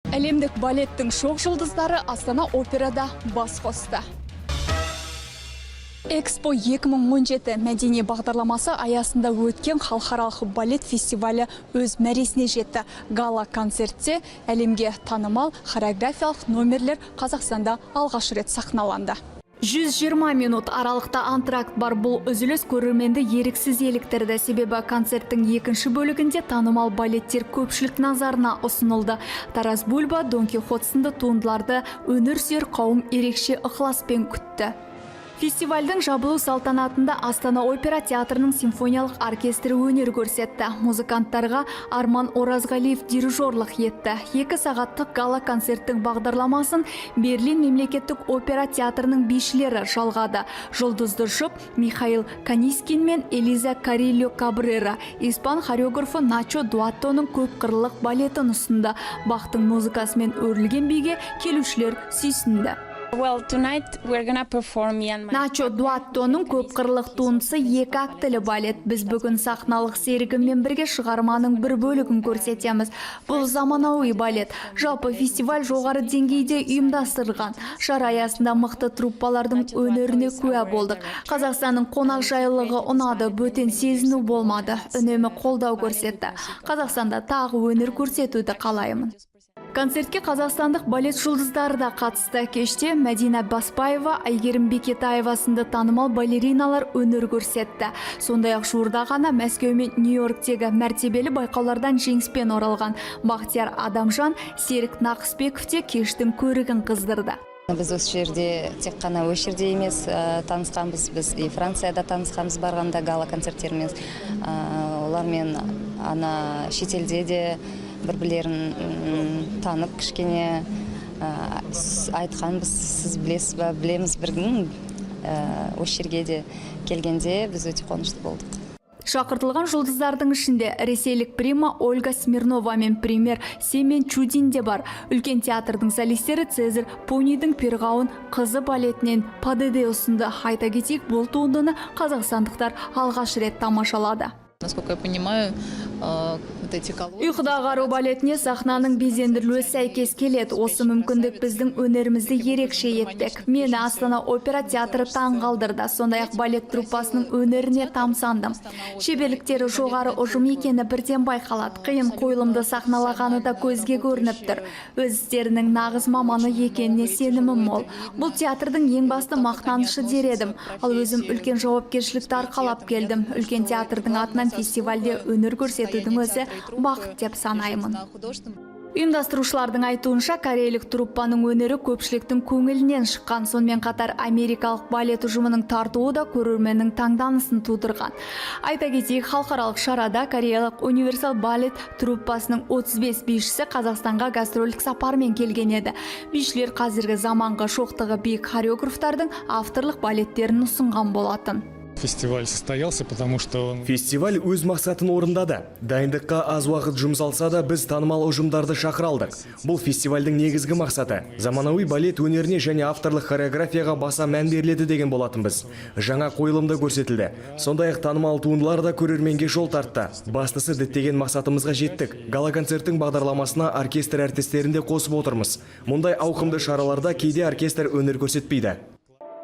Әлемдік балеттің шоқ жұлдыздары Астана операда бас қосты. Экспо 2017 мәдени бағдарламасы аясында өткен халықаралық балет фестивалі өз мәресіне жетті. Гала концертте әлемге танымал хореографиялық номерлер Қазақстанда алғаш рет сахналанды. 120 минут аралықта антракт бар. Бұл үзіліс көрерменді еріксіз еліктірді. Себебі концерттің екінші бөлігінде танымал балеттер көпшілік назарына ұсынылды. Тарас Бульба, Дон Кихот сынды туындыларды өнер сүйер қауым ерекше ықыласпен күтті. Фестивальдің жабылу салтанатында Астана опера театрының симфониялық оркестрі өнер көрсетті. Музыканттарға Арман Оразғалиев дирижерлық етті. 2 сағаттық гала концерттің бағдарламасын Берлин мемлекеттік опера театрының бишілері жалғады. Жұлдызды жұп Михаил Канискин мен Элиза Карильо Кабрера испан хореографы Начо Дуаттоның көпқырлық балетін ұсынды. Бахтың музыкасымен өрілген биге келушілер сүйсінді. Well, tonight we're gonna perform me and my Начо Дуаттоның көпқырлық туындысы – екі актілі балет. Біз бүгін сахналық серігіммен бірге шығарманың бір бөлігін көрсетеміз. Бұл заманауи балет. Жалпы, фестиваль жоғары деңгейде ұйымдастырылған. Шара аясында мықты труппалардың өнеріне куә болдық. Қазақстанның қонақжайлылығы ұнады, бөтен сезіну болмады. Үнемі қолдау көрсетті. Қазақстанда тағы өнер көрсетуді қалаймын. Концертке қазақстандық балет жұлдыздары да қатысты. Кеште Мәдина Баспаева, Әйгерім Бекетаева сынды танымал балериналар өнер көрсетті. Сондай-ақ жуырда ғана Мәскеу мен Нью-Йорктегі мәртебелі байқаулардан жеңіспен оралған Бақтияр Адамжан, Серік Нақыспеков те кештің көрігін қыздырды. Біз осы жерде, тек қана осы жерде емес танысқанбыз, біз и Францияда танысқанбыз барғанда гала концерттермен. Олармен ана шетелде де бір бірлерін танып, кішкене айтқанбыз: «Сіз білесіз ба, білеміз бір». Осы жерге де келгенде біз өте қуанышты болдық. Шақыртылған жұлдыздардың ішінде ресейлік прима Ольга Смирнова мен премьер Семен Чудин де бар. Үлкен театрдың солистері Цезарь Понидің «Перғауын қызы» балетінен па-де-де ұсынды. Айта кетейік, бұл туындыны қазақстандықтар алғаш рет тамашалады. Насколько я понимаю, вот эти колонны. «Ұйқыдағы ару» балетіне сахнаның безендірілуі сәйкес келеді. Осы мүмкіндік біздің өнерімізді ерекше етпек. Мені Астана опера театры таң қалдырды. Сондай-ақ балет труппасының өнеріне тамсандым. Шеберліктері жоғары ұжым екені бірден байқалады. Қиын қойылымды сахналағаны да көзге көрініп тұр. Өз істерінің нағыз маманы екеніне сенімім мол. Бұл театрдың ең басты мақтанышы дер едім. Ал өзім үлкен жауапкершілікті арқалап келдім. Үлкен театрдың атынан фестивальде өнер көрсетудің өзі бақыт деп санаймын. Ұйымдастырушылардың айтуынша, кореялық труппаның өнері көпшіліктің көңілінен шыққан. Сонымен қатар америкалық балет ұжымының тартуы да көрерменнің таңданысын тудырған. Айта кетейік, халықаралық шарада кореялық Универсал балет труппасының 35 бишісі Қазақстанға гастрольдік сапармен келген еді. Бишілер қазіргі заманғы шоқтығы биік хореографтардың авторлық балеттерін ұсынған болатын. Фестиваль состоялся, потому что он Фестиваль өз мақсатын орындады. Дайындыққа аз уақыт жұмсалса да, біз танымал ұжымдарды шақыра алдық. Бұл фестивальдің негізгі мақсаты. Заманауи балет өнеріне және авторлық хореографияға баса мән беріледі деген болатынбыз. Жаңа қойылым да көрсетілді. Сондай-ақ танымал туындылар да көрерменге жол тартты. Бастысы, діттеген мақсатымызға жеттік. Гала концерттің бағдарламасына оркестр әртістерін де қосып отырмыз. Мұндай ауқымды шараларда кейде оркестр өнер көрсетпейді.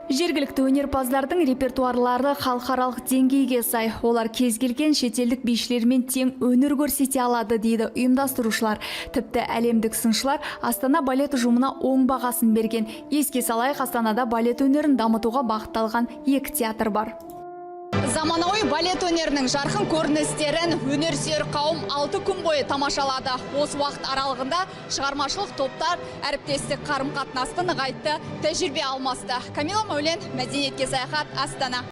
Жергілікті өнерпаздардың репертуарлары халықаралық деңгейге сай. Олар кез келген шетелдік бишілермен тең өнер көрсете алады, дейді ұйымдастырушылар. Тіпті әлемдік сыншылар Астана балет ұжымына оң бағасын берген. Еске салайық, Астанада балет өнерін дамытуға бағытталған екі театр бар. Заманауи балет өнерінің жарқын көріністерін өнер сүйер қауым 6 күн бойы тамашалады. Осы уақыт аралығында шығармашылық топтар әріптестік қарым-қатынасты нығайтты, тәжірибе алмасты. Камила Мәулен, мәдениетке саяхат, Астана.